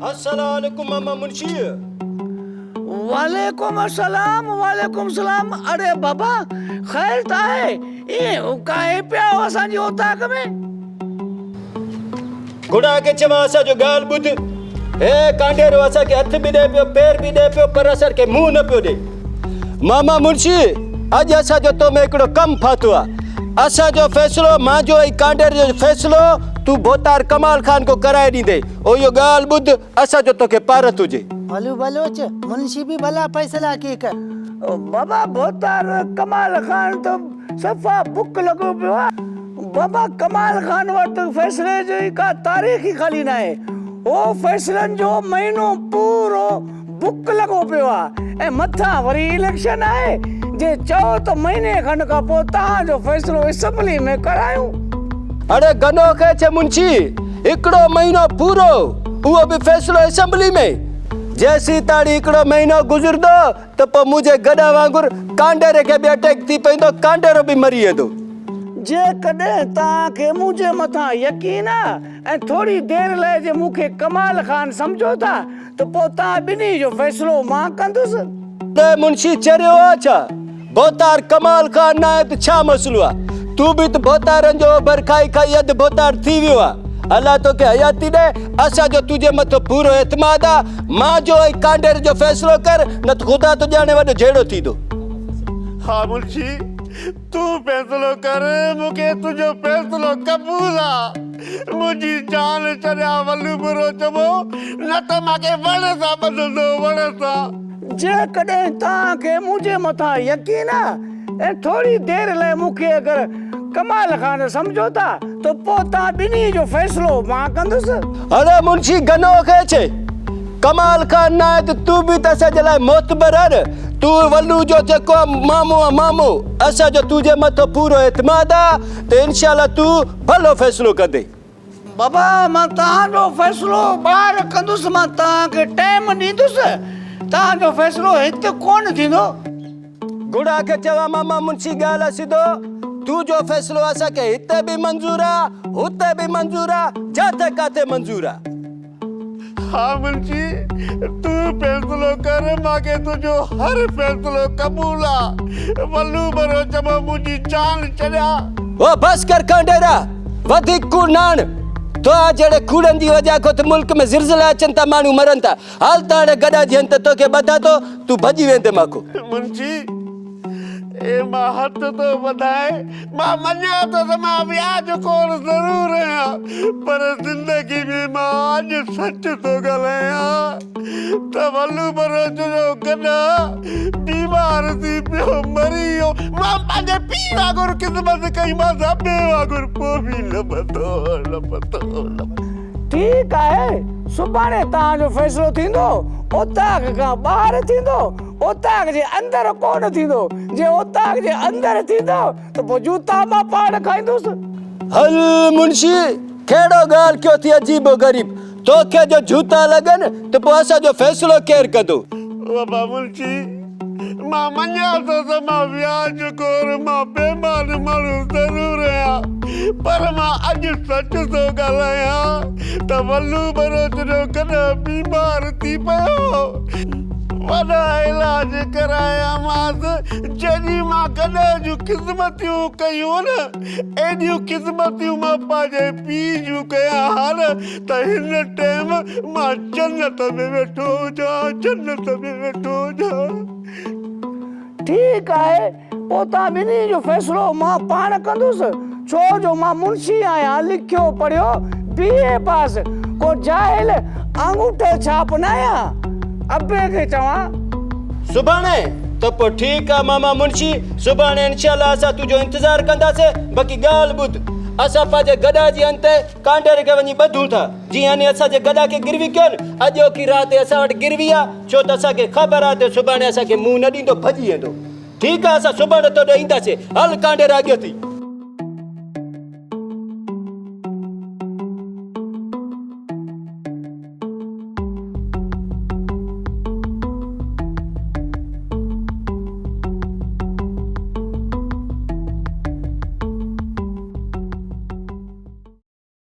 السلام عليڪم ماما منشي. وعليڪم السلام وعليڪم السلام اڙي بابا خير ته آهي ائين ڪاهي پيا آهيو اسان جي اوطاق ۾. گهڙا کي چوان اسان جو ڳالهه ٻڌ. هي ڪانڊيرو اسان کي هٿ به ڏئي پيو پير به ڏئي پيو پر اسان کي منهن نه پيو ڏئي. ماما منشي اڄ اسان جو تو ۾ هڪڙو ڪم ڦاٿو آ. اسان جو فيصلو مانجو ۽ ڪانڊيري جو فيصلو تون ڀوتار ڪمال خان کان ڪرائي ڏيندين. او اهو ڳالهه ٻڌ اسان جو توکي پارت هجي. ڀلو بلوچ منشي به ڀلا فيصلا ڪي ڪر. بابا ڀوتار ڪمال خان ته صفا بک لڳو پيو آ. بابا ڪمال خان وٽ فيصلي جي ڪا تاريخ ئي خالي ناهي. هو فيصلن جو مهينو پورو بک لڳو پيو آ ۽ مٿان وري اليڪشن آهي جي چئو ته مهيني کن کان پوء توهان جو فيصلو اسيمبلي ۾ ڪرايون. اڙي گنو کي ڇي منشي هڪڙو مهينو پورو اهو به فيصلو اسيمبلي ۾ جيسين تاڙي هڪڙو مهينو گذرندو ته پوء منهنجي گڏهه وانگر ڪانڊيري کي به اٽيڪ ٿي پوندو ڪانڊيرو به مري ويندو. جيڪڏهن توهان کي منهنجي مٿان يقين آ ۽ ٿوري دير لئه جي مون کي ڪمال خان سمجهو ٿا ته پوء توهان ٻنهي جو فيصلو مان ڪندس. ڏي منشي چريو آ ڇا؟ ڀوتار ڪمال خان ناهي ته ڇا مسئلو آ؟ تون به ته ڀوتارن جو اوڀر کائي کائي اڌ ڀوتار ٿي ويو آ. الله توکي حياتي ڏي، اسان جو تنهنجي مٿو پورو اعتماد آ. مان جو ۽ ڪانڊير جو فيصلو ڪر، نه ته خدا ٿو ڄاڻي وڏو جهيڙو ٿيندو. ها منشي، تون فيصلو ڪر، مون کي تنهنجو فيصلو قبول آ. منهنجي جان ڇڏيا ولو برو چئبو، نه ته مان کي وڻ سان ٻڌندو، وڻ سان. جيڪڏهن توهان کي منهنجي مٿان يقين آ ۽ ٿوري دير لئه مون کي اگر ڪمال خان سمجهو ٿا ته پوء توهان ٻنهي جو فيصلو مان ڪندس. اڙي منشي گنو کي ڇي، ڪمال خان ناهي ته تون به ته اسان جي لاء معتبر آ نه. تون ولو جو جيڪو آ مامو آ مامو. اسان جو تنهنجي مٿو پورو اعتماد آ ته انشاء الله تون ڀلو فيصلو ڪندين. بابا مان توهان جو فيصلو ٻاهر ڪندس مان توهان کي ٽائيم ڏيندس توهان جو فيصلو هت ڪونه ٿيندو. گهڙا کي چوان ماما منشي ڳالهه سڌو تون جو فيصلو اسان کي هتي به منظور آ هتي به منظور آ جاٿي ڪاٿي منظور آ. ها منشي تون فيصلو ڪر مان کي تنهنجو هر فيصلو قبول آ ولو ٻرو چمو منهنجي جان ڇڏيا. او بس ڪر ڪانڊيرا وڌيڪ ڪوڙ نه هڻ توهان جهڙي ڪوڙن جي وجهه کان ته ملڪ ۾ زلزلا اچن ٿا ماڻهو مرن ٿا هل ته هاڻي گڏا جيئن ته توکي ٻڌان ٿو تون ڀڄي ويندين مان کان. منشي اي مان هٿ ٿو وڌائين مان مڃان ٿو ته مان وياج خور ضرور آهيان پر زندگي ۾ مان اڄ سچ ٿو ڳالهايان ته ولو بلوچ جو گڏهه بيمار ٿي پيو مري ويو مان پنهنجي پيء وانگر خدمت ڪئي مانس ابي وانگر پوء به نه پتو نه پتو نه پتو. ٺيڪ آهي سڀاڻي توهان جو فيصلو ٿيندو اوطاق کان ٻاهر ٿيندو اوطاق جي اندر ڪونه ٿيندو، جي اوطاق جي اندر ٿيندو ته پوء جوتا مان پاڻ کائيندس. هل منشي، ڪهڙو ڳالهه ڪيو ٿي عجيب و غريب، توکي جو جوتا لڳن ته پوء اسان جو فيصلو ڪير ڪندو؟ بابا منشي، مان مڃان ٿو ته مان وياج خور، مان بيمان ماڻهو ضرور آهيان، پر مان اڄ سچ ٿو ڳالهايان ته ولو ٻروچ جو ڪڏهن بيمار ٿي پيو. وڏا علاج ڪرايامانس، جيڏي مان گڏهه جون خدمتيون ڪيون نه، ايڏيون خدمتيون مان پنهنجي پيء جون ڪيان ها نه ته هن ٽيم مان جنت ۾ ويٺو هجان، جنت ۾ ويٺو هجان. ٺيڪ آهي، پوء توهان ٻنهي جو فيصلو مان پاڻ ڪندس، ڇو جو مان منشي آهيان، لکيو پڙهيو، بي اي پاس، ڪو جاهل آڱوٺي ڇاپ ناهيان. ابي کي چوان. سڀاڻي؟ ته پوء ٺيڪ آ ماما منشي، سڀاڻي انشاء الله اسان تنهنجو انتظار ڪنداسين، باقي ڳالهه ٻڌ، اسان پنهنجي گڏهه جي انت تي ڪانڊيري کي وڃي ٻڌون ٿا، جيئن هني اسان جي گڏهه کي گروي ڪيو نه، اڄوڪي رات اسان وٽ گروي آ، ڇو ته اسان کي خبر آ ته سڀاڻي اسان کي منهن نه ڏيندو، ڀڄي ويندو. ٺيڪ آ اسان سڀاڻي تو ڏي اينداسين، هل ڪانڊيرا اڳيو ٿي.